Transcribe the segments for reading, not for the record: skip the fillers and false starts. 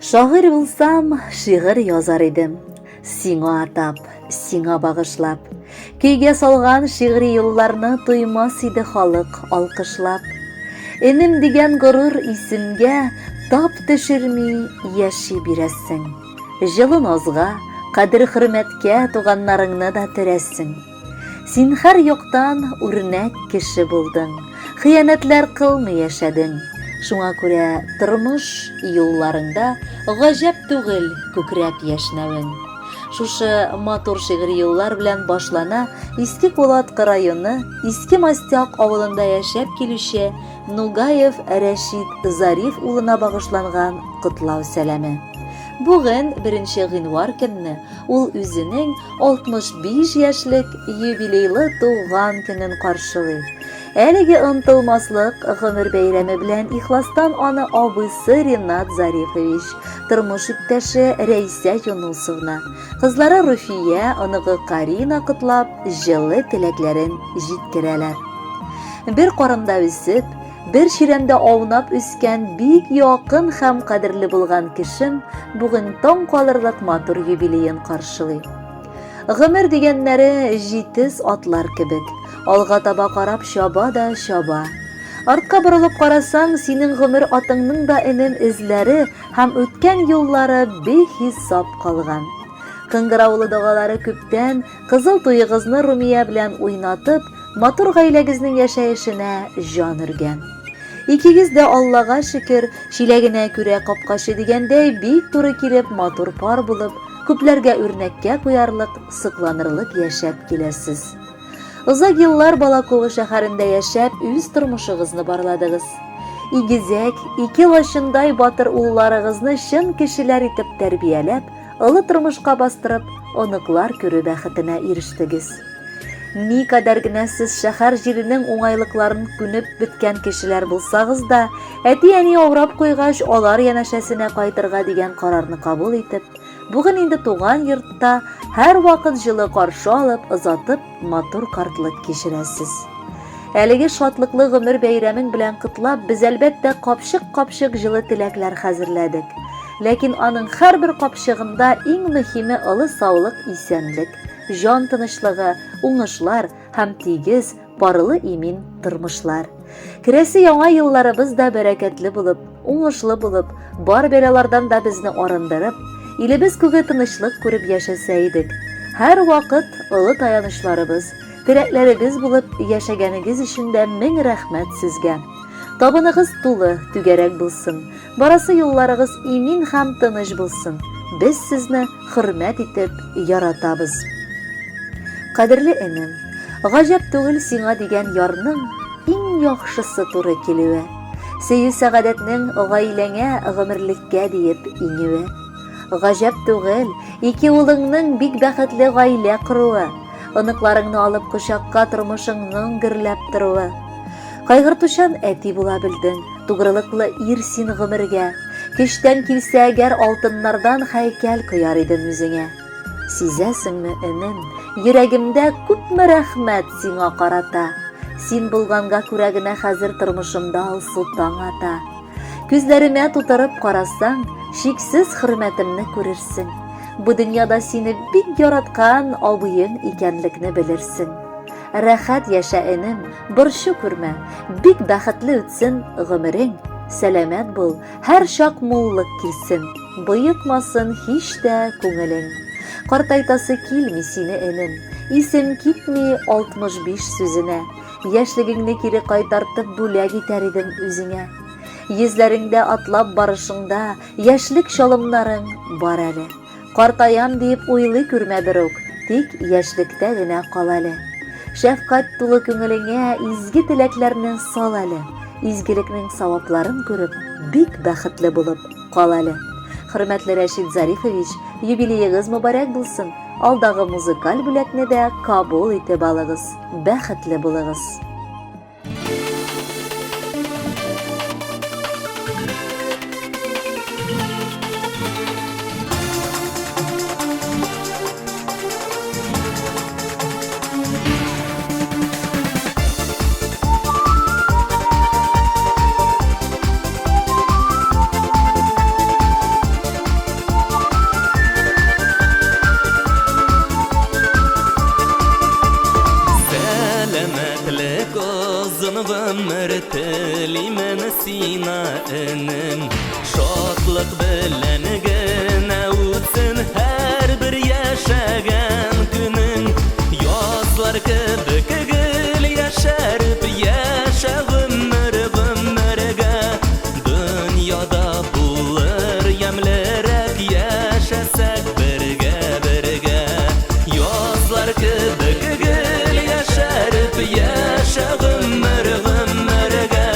Шагыйрь булсам, шигырь язар идем. Сиңа атап, сиңа багышлап. Көйгә салган шигъри юлларны тоймас иде халык алкышлап. Энем дигән горур исемгә тап төшерми яши бирәсең. Җылы назга, кадер-хөрмәткә туганнарыңны да төрәсең. Син һәр яктан үрнәк кеше булдың, хыянәтләр кылмый яшәдең. Шуңа күрә тормыш юлларыңда гаҗәп түгел күкрәп яшьнәвең. Шушы матур шигъри юллар белән башлана Иске Кулаткы районы Иске Мостяк авылында яшәп килүче Нугаев Рәшит Зариф улына багышланган котлау сәламе. Бүген, беренче гыйнвар көнне, ул үзенең 65 яшьлек юбилейлы туган көнен каршылый. Әлеге онытылмаслык гомер бәйрәме белән ихластан аны абыйсы Ринат Зарифович, тормыш иптәше Рәйсә Юнусовна, кызлары Руфия, оныгы Карина котлап, җылы теләкләрен җиткерәләр. Бер карында үсеп, бер чирәмдә аунап үскән бик якын һәм кадерле булган кешем бүген таң калырлык матур юбилеен каршылый. Гомер дигәннәре җитез атлар кебек, алга таба карап чаба да чаба. Артка борылып карасаң, синең гомер атыңның да энем эзләре һәм үткән юллары бихисап калган. Кыңгыраулы догалары күптән кызыл туегызны Румия белән уйнатып, Матур гаиләгезнең яшәешенә җан өргән. Икегез дә Аллага шөкер, чиләгенә күрә капкачы дигәндәй, бик туры килеп, матур пар булып, күпләргә үрнәккә куярлык, сокланырлык яшәп киләсез. Озак еллар Балаково шәһәрендә яшәп, үз тормышыгызны барладыгыз. Игезәк, ике лачындай батыр улларыгызны чын кешеләр итеп тәрбияләп, олы тормышка бастырып, оныклар күрү бәхетенә ирештегез. Никадәр генә сез шәһәр җиренең уңайлыкларын күнеп беткән кешеләр булсагыз да, әти-әни авырап куйгач, алар янәшәсенә кайтырга дигән карарны кабул итеп, бүген инде туган йортта һәрвакыт җылы каршы алып, озатып, матур картлык кичерәсез. Әлеге шатлыклы гомер бәйрәмең белән котлап, без әлбәттә капчык-капчык җылы теләкләр хәзерләдек. Ләкин аның һәрбер капчыгында иң мөһиме олы саулык, исәнлек. Җан тынычлыгы, уңышлар һәм тигез, парлы имин тормышлар. Керәсе яңа елларыбыз да бәрәкәтле булып, уңышлы булып, бар бәлалардан да безне арындырып, илебез күге тынычлык күреп яшәсә идек. Һәрвакыт олы таянычларыбыз, терәкләребез булып яшәгәнегез өчен дә мең рәхмәт сезгә. Табыныгыз тулы, түгәрәк булсын. Барасы юлларыгыз имин һәм тыныч булсын. Без сезне хөрмәт итеп яратабыз. Кадерле энем, гаҗәп түгел сиңа дигән ярның иң яхшысы туры килүе. Сөю сәгадәтнең гаиләңә гомерлеккә диеп иңүе. Гаҗәп түгел, ике улыңның бик бәхетле гаилә коруы, оныкларыңны алып кочакка тормышыңның гөрләп торуы. Кайгыртучан әти була белдең, тугрылыклы ир син гомергә. Көчтән килсә әгәр алтыннардан һәйкәл кояр идем үзеңә. Сизәсеңме, энем, йөрәгемдә күпме рәхмәт сиңа карата. Син булганга күрә генә хәзер тормышымда алсу таң ата. Күзләремә тутырып карасаң, чиксез хөрмәтемне күрерсең. Бу дөньяда сине бик яраткан абыең икәнлекне белерсең. Рәхәт яшә, энем, борчу күрмә, бик бәхетле үтсен гомерең, сәламәт бул, һәр чак муллык килсен, боекмасын һич тә күңелең. Картайтасы килми сине, энем, исем китми 65 сүзенә, яшьлегеңне кире кайтартып бүләк итәр идем үзеңә. Йөзләреңдә атлап барышыңда яшьлек чалымнарың бар әле. Картаям диеп уйлый күрмә берүк, тик яшьлектә генә кал әле. Шәфкать тулы күңелеңә изге теләкләрне сал әле. Изгелекнең савапларын күреп, бик бәхетле булып кал әле. Хөрмәтле Рәшит Зарифович, юбилеегыз мөбарәк булсын. Алдагы музыкаль бүләкне дә кабул итеп алыгыз. Бәхетле булыгыз. Озын гомер телимен сина, энем. Шатлык белән генә үтсен һәрбер яшәгән көнең. Язлар кебек гел яшәреп яшә гомер гомергә. Дөньяда булыр ямьлерәк яшәсәк бергә бергә. Язлар кебек гел яшәреп яшә гомер гомергә.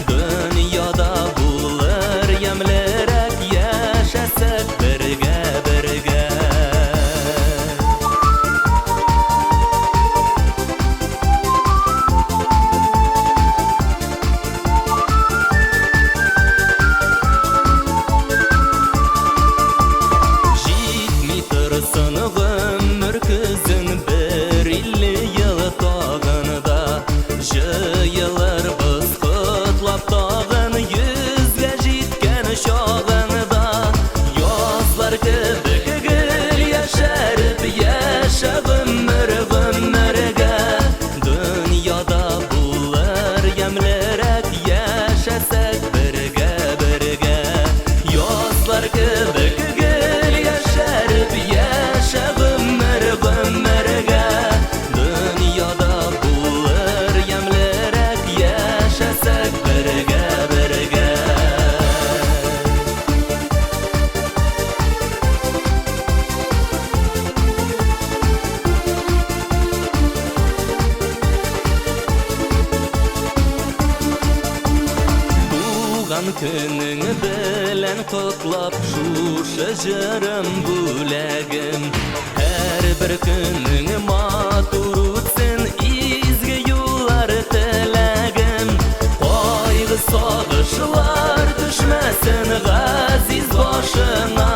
Дөньяда булыр ямьлерәк яшәсәк бергә бергә. Җитми торсын гомер көзен бер 50 ел тагын да. Җыелырбыз котлап тагын 100гә җиткән чагында. Язлар кебек гел яшәреп яшә гомер гомергә. Дөньяда булыр ямьлерәк яшәсәк бергә бергә. Язлар кебек гел яшәреп яшә гомер гомергә. Дөньяда булыр ямьлерәк яшәсәк бергә бергә. Туган көнең белән котлап шушы җырым бүләгем. Һәрбер көнең матур үтсен, изге юллар теләгем. Кайгы сагышлар төшмәсен газиз башыңа.